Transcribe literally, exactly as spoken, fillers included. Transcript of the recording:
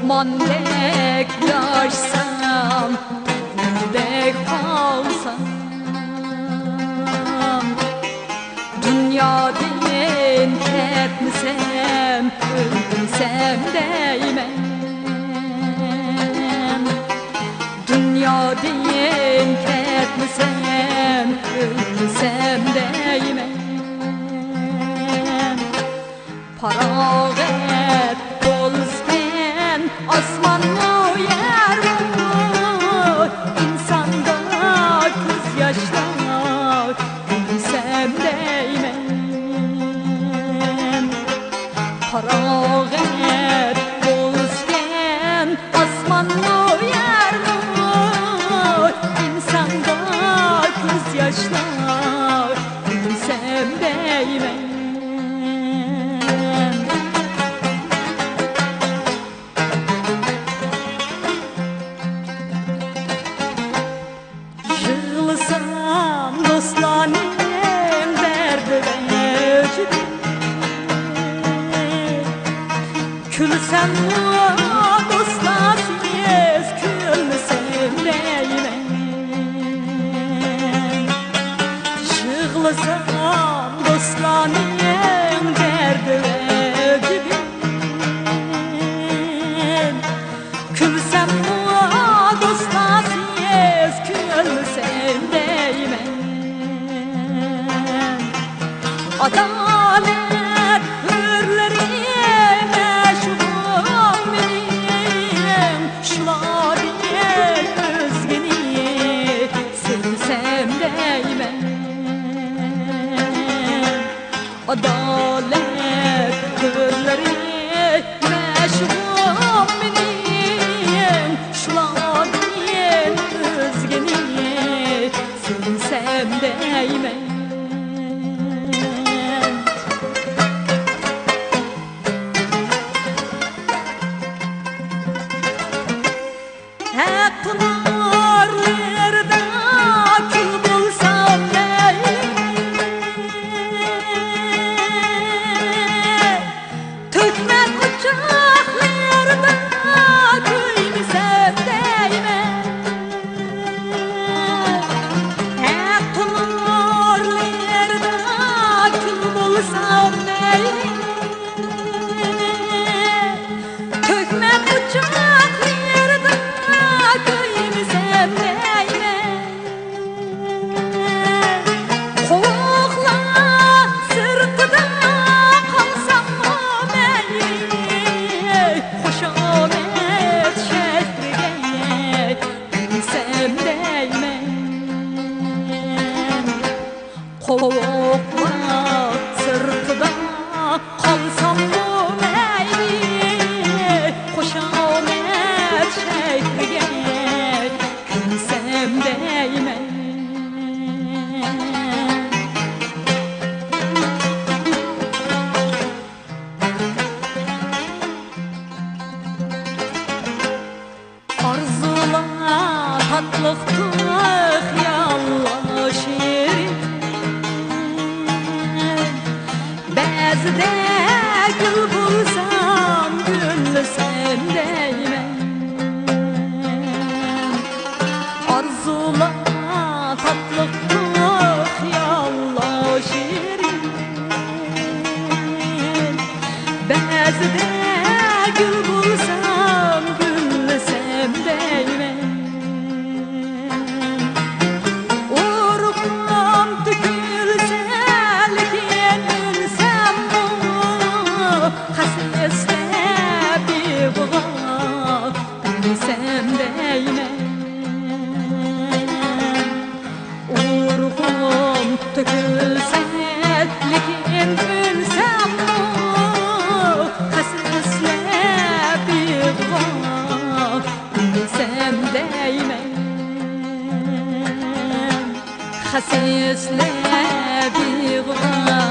ماندەك ياشىسام، دەك قالسام، دۇنيادىن كەتمىسەم، ئۆلمىسەم دەيمەن. دۇنيادىن كەتمىسەم، ئۆلمىسەم دەيمەن. پاراغەت بولسىكەن ئاسمانمۇ، يەرمۇ، ئىنساندا كۆز ياشلار كۆرسەم دەيمەن. پاراغەت بولسىكەن ئاسمانمۇ، يەرمۇ، ئىنساندا كۆز ياشلار كۆرسەم دەيمەن. يىغلىسام دوستلارنىڭ دەردى ۋە ئۆچىدىن، كۈلسەممۇ دوستلارسىز كۈلمىسەم دەيمەن. يىغلىسام دوستلارنىڭ دەردى ۋە ئۆچىدىن، كۈلسەممۇ دوستلارسىز كۈلمىسەم دەيمەن. ئادالەت ھۆرلىرى مەشۇم مېنىڭ، شۇلاردىن ئۆزگىنى سۆيسەم دەيمەن. ئادالەت ھۆرلىرى مەشۇم مېنىڭ، شۇلاردىن ئۆزگىنى سۆيسەم دەيمەن. ھەق نۇرلىرىدا كۈل بولسام مەيلى، تۆكمە ئوچاقلىرىدا كۆيمىسەم دەيمەن. ھەق نۇرلىرىدا كۈل بولسام مەيلى، تۆكمە ئوچاقلىرىدا كۆيمىسەم دەيمەن. قوۋۇقلار سىرتىدا قالساممۇ مەيلى، خۇشامەت شەھىرىگە كىرسەم دەيمەن. قوۋۇقلار سىرتىدا قالساممۇ مەيلى، خۇشامەت شەھىرىگە كىرسەم دەيمەن. ئارزۇلار تاتلىقتۇر، خىياللار شېرىن. بەزىدە گۈل بولسام، گۈللىسەم دەيمەن. ئارزۇلار تاتلىقتۇر، خىياللار شېرىن. بەزىدە گۈل بولسام، گۈللىسەم دەيمەن. ئۇرۇقۇم تۆكۈلسە، لېكىن ئۈنسەممۇ، خەسىسلەپ يىغلاپ ئۈنسەم دەيمەن. ئۇرۇقۇم تۆكۈلسە، لېكىن ئۈنسەممۇ، خەسىسلەپ يىغلاپ ئۈنسەم دەيمەن. خەسىسلەپ يىغلاپ